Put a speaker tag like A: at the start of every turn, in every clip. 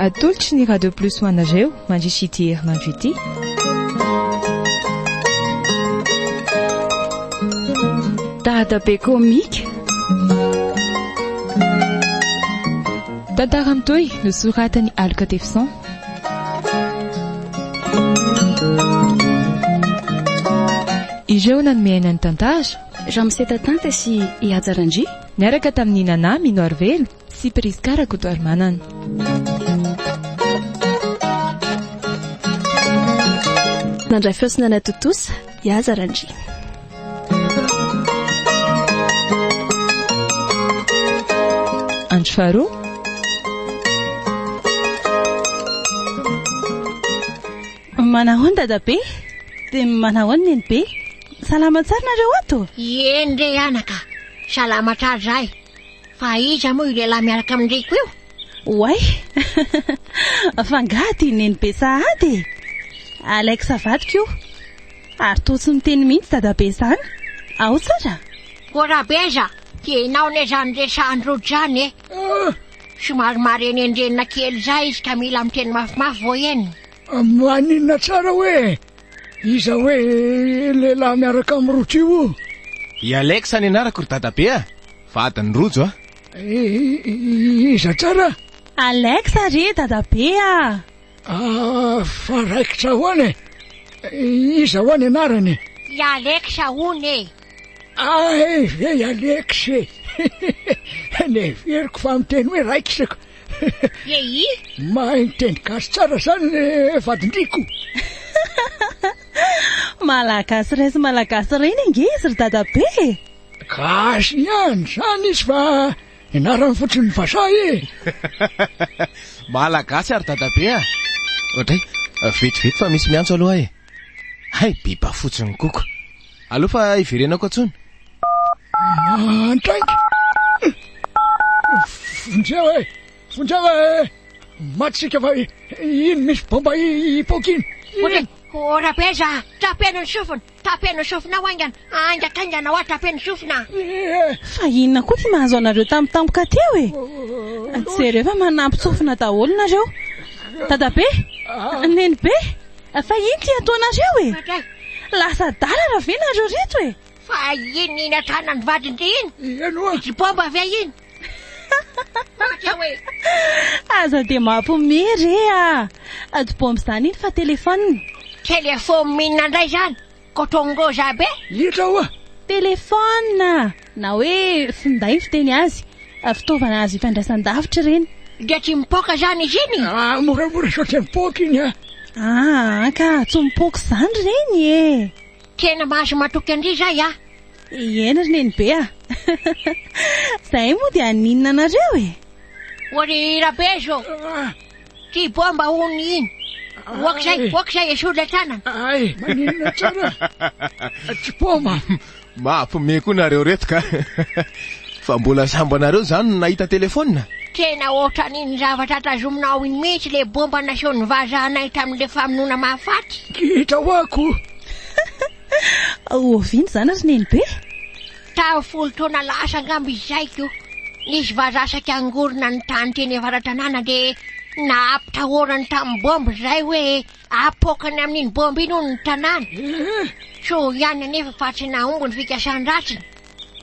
A: Atolotry ny Radio Plus ho anareo mandritra ity herinandro ity.
B: Dadabe komika.
A: Tantara mitohy nosoratan'i Aloka Tefson. Ireo nanome aina ny tantara.
B: Ramose Tatanta sy i Haja Randria.
A: Niaraka tamin'i Nana Minoarivelo sy Prisca Rakotoarimanana.
B: Nandray feo sy nanatontosa i Haja Randria.
A: Andro faharoa.
B: Manahoana dadabe? Dia manahoana nenibe? Salama tsara nareo ato?
C: Eny re anaka, salama tsara izahay. Fa iza moa io lehilahy miaraka amin-dRiko io?
B: Oay! Fa angaha ity nenibe sahady e? Alex vadiko io. Ary toa tsy miteny mihitsy dadabe izany. Ao tsara?
C: Ô Rabeza, tianao anie izany resahan-dRojo izany e! Somary marenendrenina kely izay izy ka mila miteny mafimafy vao henony.
D: Maninona tsara hoe iza hoe lehilahy miaraka amin'i Rojo io?
E: I Alex ny anarako ry dadabe a! Vadin'i Rojo a!
D: Iza tsara?
B: Alex re dadabe a!
D: Ah, fa raikitra ahoana e? Iza hoa ny anarany e?
C: I Alex hono e!
D: Ay ve i Alex e! Neveriko fa miteny hoe raikitra ko.
C: Eii!
D: Mahay miteny gasy tsara zany le vadin-driko.
B: Malagasy ray sy Malagasy reny ange izy ry dadabe e!
D: Gasy ihany zany izy fa Anarany fotsiny ny vazaha e!
E: Malagasy ary dadabe a! Oadray, vetivety fa misy miantso aloha e! Hay biba fotsiny koko! Aleo fa hiverenako antsony.
D: Mantrainga! Vonjeo e! Vonjeo e! Maty isika fa iny misy bomba hipoaka iny!
C: Oadray, ô Rabeza a! Tapeno ny sofina! Tapeno ny sofinao haingana, haingankaingana hoa tapeno ny sofina.
B: Fa inona koa ty mahazo anareo tampotampoka teo e? Jereo fa manampin-tsofina daholo nareo. Dadabe, Nenibe, fa ino ty ataonareo e? Lasa adala ra ve nareo reto e?
C: Fa inona iny an-tanan'ny vadin-dry iny?
D: Eny oa.
C: Tsy bomba ve iny?
B: Aza dia mampiomehy re a! Tsy bomba izany iny fa téléphone.
C: Téléphone inona indray izany? Coton ngôza be?
D: Hita oa!
B: Téléphone na hoe finday ny fiteny azy. Fitaovana azo ifandraisan-davitra ireny.
C: Dia tsy mipoaka izany izy iny?
D: Ah, moramora sao tsy mipoaka iny a!
B: Ah, ka tsy mipoaka izany ireny e!
C: Tena mahazo matoky an-dry izay a!
B: Eny ry nenibe a! Zahay moa dia haninona anareo e?
C: O ry Rabezo! Ty bomba hono iny! Oak'izay, oak'izay, esory ilay tanana!
D: Ay, maninona tsara? Tsy bomba!
E: Mampime koa nareo reto ka! Fa mbola sambanareo izany no nahita telefaonina?
C: Tena ohatran'iny zavatra tazominao iny mihitsy ilay bomba nasehon'ny vazaha anay tamin'ilay famonoana mahafaty.
D: Kitra hoa ko!
B: Oviana izany ry nenibe?
C: Tamin'ny folo taona lasa angamba izay ko. Nisy vazaha saika hangorona ny tany teny avara-tanàna dia nampitahorany tamin'ny bomba izahay hoe apoakany amin'iny bomba iny hono ny tanàna. Soa ihany anefa fa tsy nahomby ny fikasan-dratsiny.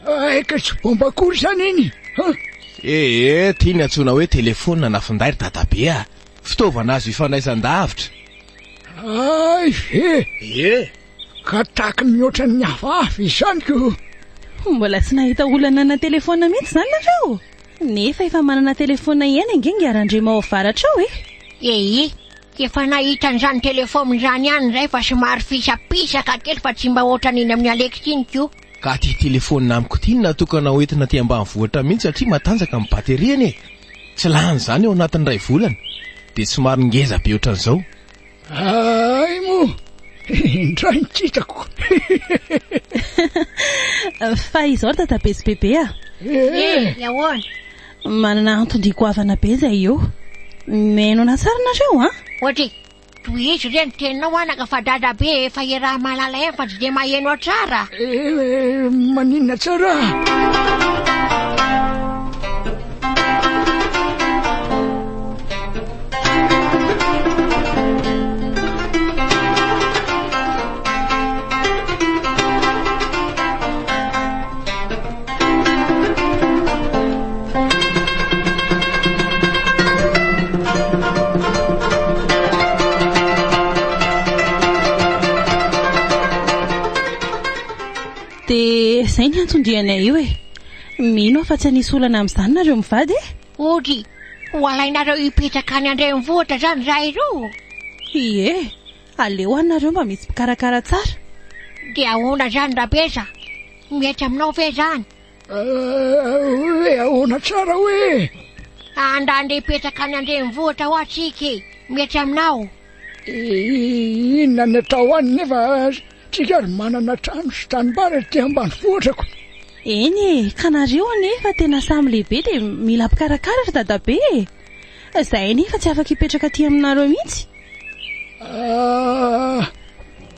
D: Aika tsy bomba akory izany iny an!
E: Ee, ity ny antsoina hoe telefaonina na finday ry dadabe a! Fitaovana azo ifandraisan-davitra.
D: Hay ve!
E: Ee!
D: Ka tahaky ny ohatran'ny hafahafa izany ko!
B: Mbola tsy nahita olona nanana telefaonina mihitsy izany nareo? Nefa efa manana telefaonina ihany ange ingahy Randriamao avaratra ao e!
C: Ee, efa nahita an'izany telefaonina izany ihany izahay fa somary fisapisaka kely fa tsy mba ohatran'iny amin'i Alex iny ko!
E: Ka ity telefaonina amiko ity no natokana ho entina aty ambanivohitra mihitsy satria matanjaka ny bateriany e! Tsy lany izany ao anatin'ny iray volana, dia somary ngeza be ohatran'izao.
D: Hay moa! Indray ny kitako!
B: Fa izao ry dadabe sy bebe a!
C: Eh, ahoana?
B: Manana anton-dia goavana be izay eo. Mihaino anà tsara nareo an!
C: Ohatry e! Tohizo re ny teninao anaka fa dadabe efa iaraha-mahalala ihany fa tsy dia maheno tsara.
D: Eh, maninona tsara?
B: anton-dianay io e. Mino aho fa tsy hanisy olana amin'izany nareo mivady e.
C: Odry, ho alainareo hipetraka any an-drenivohitra izany izahay ireo?
B: Ie, aleo any nareo mba misy mpikarakara tsara.
C: Dia ahoana izany Rabeza? Mety aminao ve izany?
D: Hoe ahoana tsara hoe?
C: Andeha hipetraka any an-drenivohitra hoa tsika e, mety aminao?
D: Inona ny atao any nefa tsika ary manana trano sy tanimbary aty ambanivohitra ko.
B: Eny e, ka nareo anie efa tena samy lehibe dia mila mpikarakara ry dadabe e. Zahay nefa tsy afaka hipetraka aty aminareo mihitsy.
D: Ah,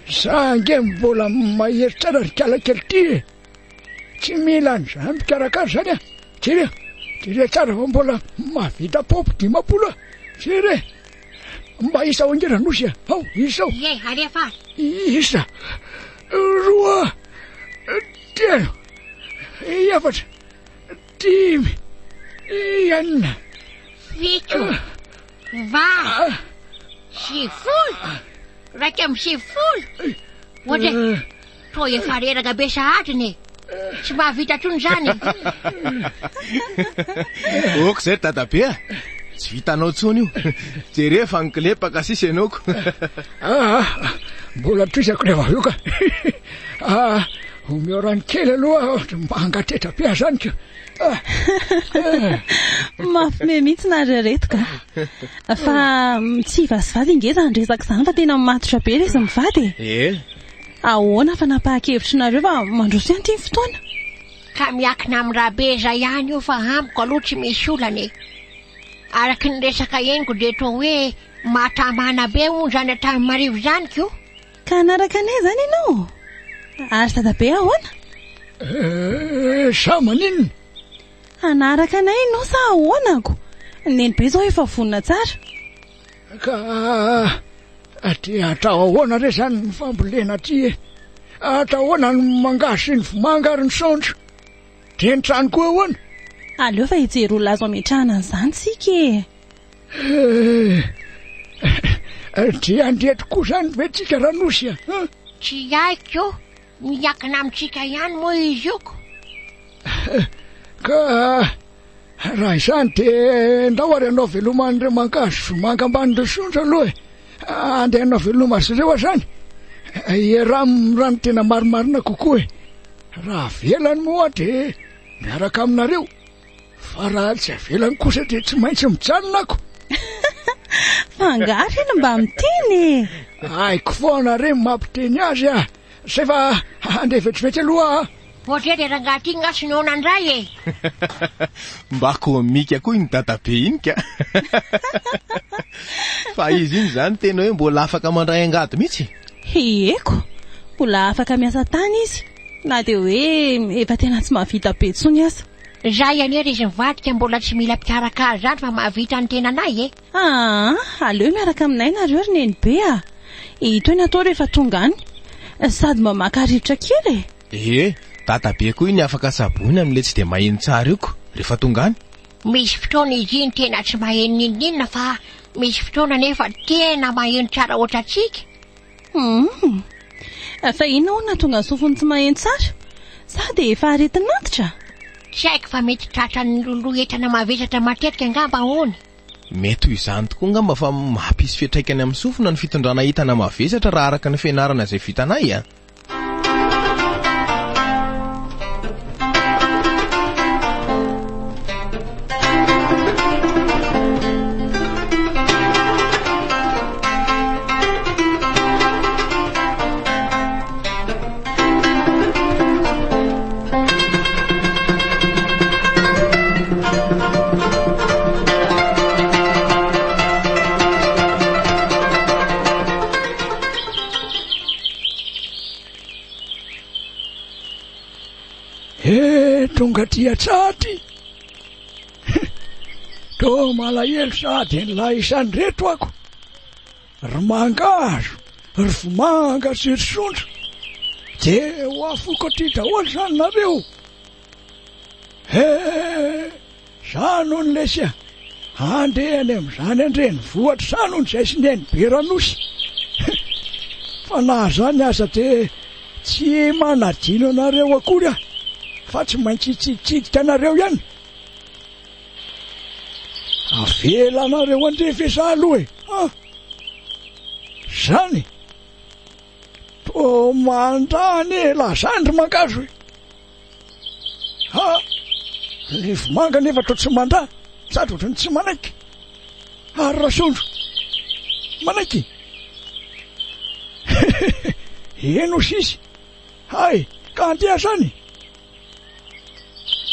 D: za ange mbola mahery tsara ry kala kely ty e. Tsy mila an'izany mpikarakara izany aho. Jereo, jereo tsara fa mbola mahavita paompy 50 aho. Jereo e. Mba isao ange Ranosy a. Ao, isao.
C: Ie, alefa ary.
D: Isa, roa, telo, efatra, dimy, enina.
C: Fito, valo, 90, 91. Ohatra e. Toa efa reraka be sahadriny e! Tsy mahavita intsony izany e!
E: Ok izay ry dadabe a! Tsy vitanao intsony io. Jereo fa nikolepaka sisa ianao ko.
D: Ah, mbola tohizako rehefa avy eo ka. Ah, omeo rano kely aloha mba hangatretra be aho izany ko. Ah.
B: Mampime mihitsy nareo reto ka. Fa tsy hivazivady ange izany resaka izany fa tena matotra be ilay izy mivady e.
E: Eh.
B: Ahoana fanapahan-kevitrinareo fa mandroso ihany ity ny fotoana?
C: Ka miakina amin'i Rabeza ihany io fa amiko aloha tsy misy olana e. Araky ny resaka henoko dia toa hoe mahatamana be hono izany Antanimarivo izany ko.
B: Ka hanaraka anay izany ianao? Ary dadabe ahoana?
D: Eh, sa maninona?
B: Hanaraka anay ianao sa ahoana ko? Nenibe izao efa vonona tsara.
D: Ka dia atao ahoana re izany ny fambolena aty e? Atao ahoana ny mangahazo sy ny vomanga ary ny saonjo? Dia ny trano koa ahoana?
B: Aleo fa hijery olona azo ametrahana an'izany tsika e!
D: Eh, dia andeha tokoa izany ve tsika Ranosy a?
C: Tsy haiko, miankina amintsika ihany moa izy io ko.
D: Ka Raha izany dia ndao ary hanao veloma an'ireo mangahazo sy vomanga ambanin'ireo sonjo aloha e. Andeha hanao veloma azy ireo aho izany. Iaraha raha ny tena marimarina kokoa e. Raha avelany moa aho dia miaraka aminareo. Fa raha tsy avelany kosa dia tsy maintsy mijanona ako.
B: Fa angaha re no mba miteny e?
D: Haiko foana re ny mampiteny azy a. Zay fa handeha vetivety aloha aho.
C: Ohatry le rangahy ty nga tsy noana ndray e!
E: Mba komika koa iny dadabe iny ka! Fa izy iny izany tena hoe mbola afaka mandray angady mihitsy e!
B: Ieko, mbola afaka miasa tany izy na dia hoe efa tena tsy mahavita be intsony aza.
C: Zay anie ry izy mivadika mbola tsy mila mpikarakara izany fa mahavita ny tenanay e!
B: Aa, aleo miaraka aminay nareo ry nenibe a! Ito ny atao rehefa tonga any. Sady mba maka rivotra kely e!
E: Ee, dadabe koa iny afaka tsaboina amin'ilay tsy dia maheno tsara io ko, rehefa tonga any.
C: Misy fotoana izy iny tena tsy maheno n'inon'inona fa misy fotoana anefa tena maheno tsara ohatrantsika.
B: Humm. Fa inona hono nahatonga ny sofiny tsy maheno tsara? Sa dia efa aretin'antitra?
C: Tsy haiko fa mety tratran'ny loloha entana mavesatra matetika angamba hono.
E: Mety ho izany tokoa angamba fa mampisy fiantraikany amin'ny sofina ny fitondrana entana mavesatra raha araka ny fianarana izay vitanay a!
D: He tonga aty an-tsaty. Toa malahelo sady ny lahy isan'ireto ako. Ry mangahazo, ry vomanga sy ry sondro. Dia ho afoko aty daholo izany nareo. He, zany hono lesy a. Handeha any amin'izany an-drenivohitra izany hono izay sy neny be Ranosy. Fa na izany aza dia tsy manadino anareo akory aho. Fa tsy maintsy hitsiditsidika anareo ihany. Avelanareo andeha ve za aloha e? An! Zany? Toa mandà anie elah zany ry mangazo e! Ha! Ny vomanga nefa toa tsy mandà sady ohatran'ny tsy manaiky. Ary Rasondro? Manaiky? Hehe! Eny hoy sisa. Hay! Ka andeha zany?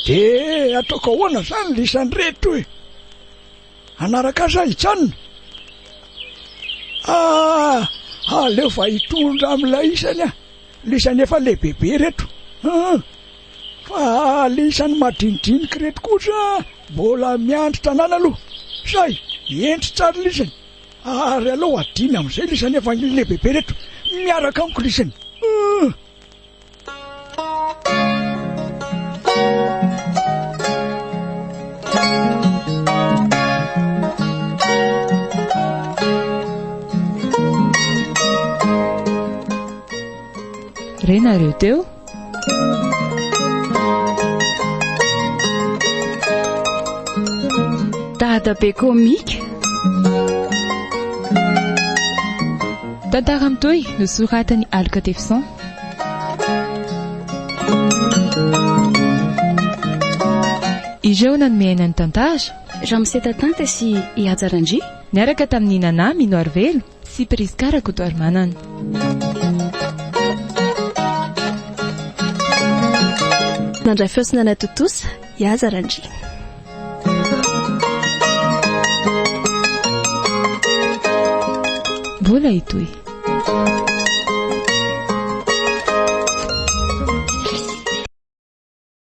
D: Dia ataoko ahoana zany lisany reto e? Hanaraka azy aho hijanona? Ah! Aleo fa hitondra amin'ilay isany aho. Lisany efa lehibebe reto. Hum! Fa lisany madinidinika reto kosa mbola miandry tanàna aloha. Zay! Hendry tsara lisany. Ary aleo adino amin'izay lisany efa lehibebe reto. Miaraka amiko lisany. Hum!
A: Renareo teo?
B: Dadabe komika.
A: Tantara mitohy nosoratan'i Aloka Tefson. Ireo nanome aina ny tantara.
B: Ramose Tatanta sy i Haja Randria.
A: Niaraka tamin'i Nana Minoarivelo sy Prisca Rakotoarimanana.
B: Nandray feo sy nanatontosa i Haja Randria.
A: Mbola hitohy.